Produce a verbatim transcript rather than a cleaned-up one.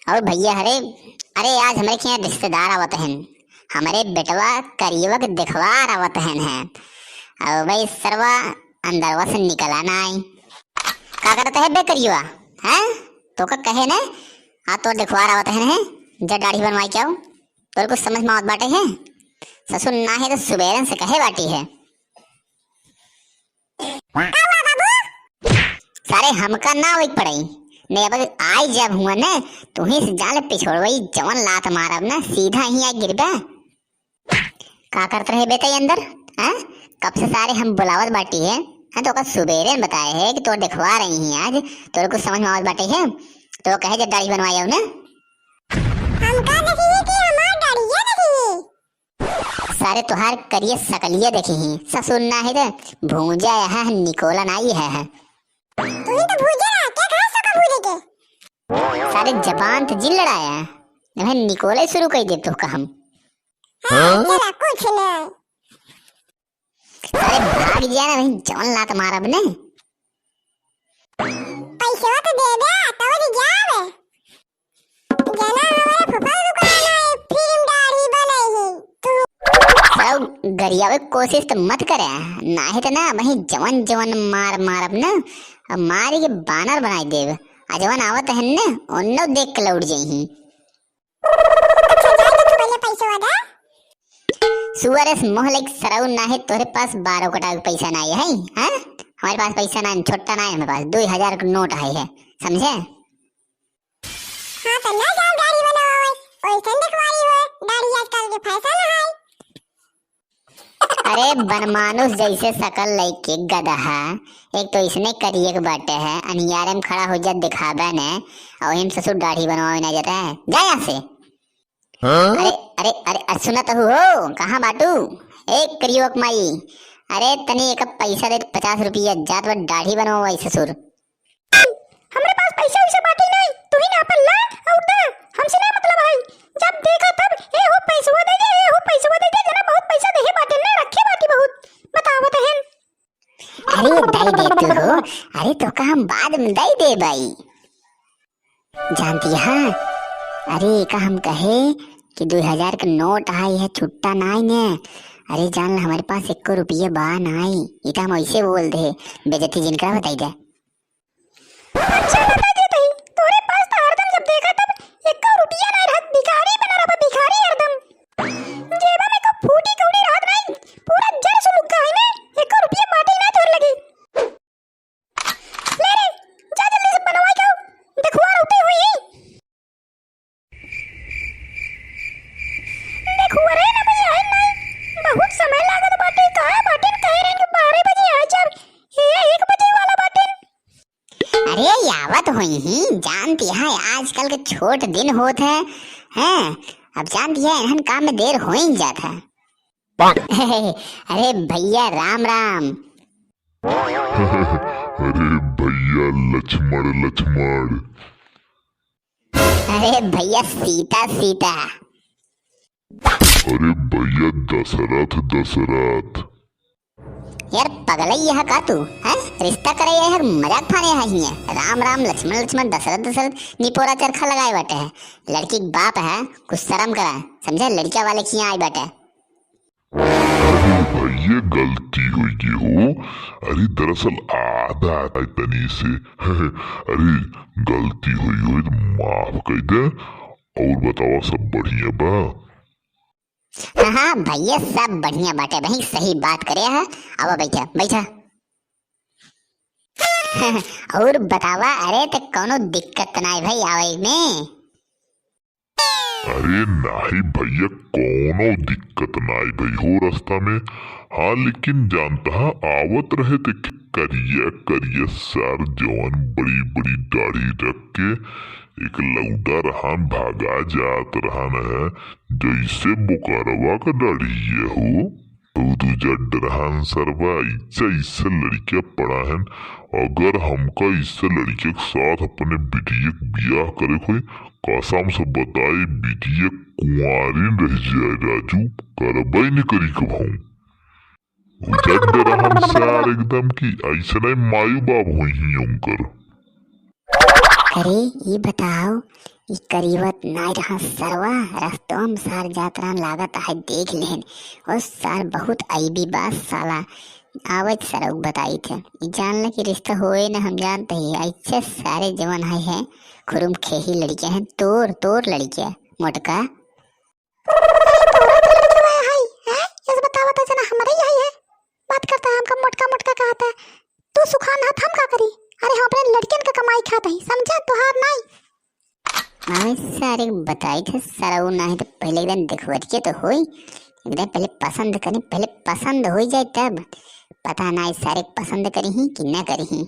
और भैया, अरे, अरे, आज हमरे के यहाँ रिश्तेदार आवत हन, हमरे बेटवा करियवा के देखवार आवत हन है। और भाई सरवा अंदरवा से निकला ना आई। का करत है बे करियवा, हैं? तो का कहे ने, आ तो देखवार आवत हन है, जा दाढ़ी बनवाई के आओ। तोर कुछ समझ में आवत बाटे है? ससुर ना है तो सुबेरन से कहे बाटी है। का हुआ बाबू? सारे हमका ना होई पड़ई। नहीं, अब आई जब हुआ ने, तुही से जान ले पिछोड़वई, जवन लात मारब ना, सीधा ही आ गिरबे। का करत रहे बेटा ये अंदर? हाँ? कब से सारे हम बुलावत बाटी है। हाँ, तो ओका सुबेरे में बताए है कि तो देखवा रही हैं आज, तोर कुछ समझ में आवत बाटे है। तो कहे जब दाढ़ी बनवाई आओ ना। हम का देखी कि हमार दाढ़िया देखी? सारे तोहार करिए सकलिए देखी ही, ससुर ना है तो भूंजा यहाँ निकोला ना ही है। तू ही तो भूंजा रहा, क्या खाए सका भूंजे के? सारे जबान तो जिन लड़ाया, मैं निकोले शुरू कर दे तो का हम। हाँ, चला कुछ नहीं। सारे भाग जाए ना, वहीं जवन लात मारब ने। पैसवा तो दे दे, तब तो जावे। जना हमारे फुफा दुकान है, फिल्म दाढ़ी बनाई है। तू साउ गरियावे कोशिश तो मत करे, नाहे तो ना वहीं जवन जवन मार मारब ना, अब मारी के बानर बनाई देब। आ जवन आवत है ना, ओन्नो देख के लौट जाई। अच्छा, जाए तो तू पहले पैसवा दे। सुअर से मुँह लाइक सरऊ ना है, तोहरे पास बारह कटा के पैसा ना है, हैं? हमारे पास पैसा ना है, छोटा ना है हमारे पास, दो हजार का नोट है, है, समझे? हाँ, तो ना जाओ दाढ़ी बनवावे, ओइसन देखवारी हो, दाढ़ी आजकल के फैशन है। अरे बनमानुस जैसे शकल लइके गदहा, एक तो इसने करिए के बाटे है, अनियारे में खड़ा हो जा दिखाबे ने, और हिम ससुर दाढ़ी बनवावे ना जाता है, जा यहाँ से। हाँ? अरे, अरे, अरे, अरे, सुनत हु हो, कहाँ बाटू? एक करियो के माई, अरे तनी एक पैसा दे, पचास रुपया, जात बा दाढ़ी बनवावे ससुर। हमरे पास पैसा वैसा बाटे नहीं, तू ही ना अपन ला और दे, हमसे नहीं मतलब है। जब देखा तब, "ए हो पैसवा दे दे, ए हो पैसवा दे दे, जना बहुत पैसा देहे बाटे ना, रखे बाटी बहुत, बतावत है।" अरे दे दे तू हो, अरे तो का हम बाद में दे दे भाई। जानती है, अरे का हम कहे कि दो हजार का नोट आई है, छुट्टा नाई ने। अरे जान ला, हमारे पास एको रुपये बा नाई, इता हम ऐसे बोल दे, बेइज्जती जिनका बताई दे। अच्छा बता दे तई, तोरे पास तो हरदम जब देखा तब एको रुपया ना रहत, भिखारी बना रहा, भिखारी हरदम। जेबा में को फूटी कौड़ी रहत नहीं, पूरा जर से लुक्का है ने, एको रुपया बाटे ना तोर लगी। ले रे, जा जल्दी से बनवाई के आओ, देखुआ रोते हुई। देखो रे ना भैया, है नहीं, बहुत समय लागत बाटे, कहाँ बाटे, कहे रहे कि बारह बजे आ जाब, ये एक बजे वाला बाटे। अरे आवत होई ही, जानती है आजकल के छोट दिन होत है, हैं? अब जानती है इन्हन काम में देर हो ही जात है। अरे भैया राम राम। अरे भैया लक्ष्मण लक्ष्मण। अरे भैया सीता सीता। अरे भैया दशरथ दशरथ। यार पगलई यह का तू, हैं? रिश्ता करे यह मजाक फाने है हियाँ। राम राम लक्ष्मण लक्ष्मण दशरथ दशरथ निपोरा चरखा लगाए बाटे है। लड़की के बाप है, कुछ शर्म करा, समझे? लड़किया वाले के यहाँ आई बाटे। अरे भैया गलती होई गई हो। अरे दरअसल आधा आधा तनी से। अरे गलती होई होई तो माफ कर दे। और बतावा सब बढ़िया बा? हाँ हाँ भैया सब बढ़िया बाटे भाई, सही बात करे है। अब बैठा बैठा। और बतावा, अरे तो कोनो दिक्कत नाई भाई आवे में? अरे नाही भैया, कौनो दिक्कत नाई भई हो रास्ता में। हाँ, लेकिन जानता हा, आवत रहे ते करिया करिया सार जवन बड़ी बड़ी दाढ़ी रख के एक लौंडा रहान भागा जात रहान है, जैसे बोकरवा का दाढ़ी ये हो। बहुत उजड़ रहान सरवा, ऐसा ऐसा लड़किया पड़ा है। अगर हमका ऐसा लड़किया के साथ अपने बिटिया के बियाह करे कोई, कसम से बताए, बिटिया कुंवारिन रह जाए राजू, करबे न करी कबहूँ। उजड़ रहन सार एकदम कि ऐसने मायू बाप होई ही उनकर। अरे, ई बताओ, ई करीबत नाय रहा सरवा, रस्तवा में सार जात रहा, लागत है देख लेहन। ओ सार बहुत अइबी बा साला, आवत सरऊ बताई थे। ई जान ले कि रिश्ता होए न, हम जानते ही, ऐसे सारे जवन है, है खुरुम खेही लड़के हैं, तोर, तोर लड़के, मोटका। अरे तोरा के लड़के वाला है, हैं? ये बतावा तो जना हमरे ही है, बात करता है हमका मोटका मोटका कहता है। तू सुखान हाथ हम का करी? अरे हम अपने लड़कियन के कमाई खात हई, समझा? तोहार नाई। मामे सारे बताई थे सरऊ, नाही तो पहले एक दिन देखवतिये तो होई, एक दिन पहले पसंद करी, पहले पसंद हो जाए तब। पता नाही सारे पसंद करी ही कि ना करी ही।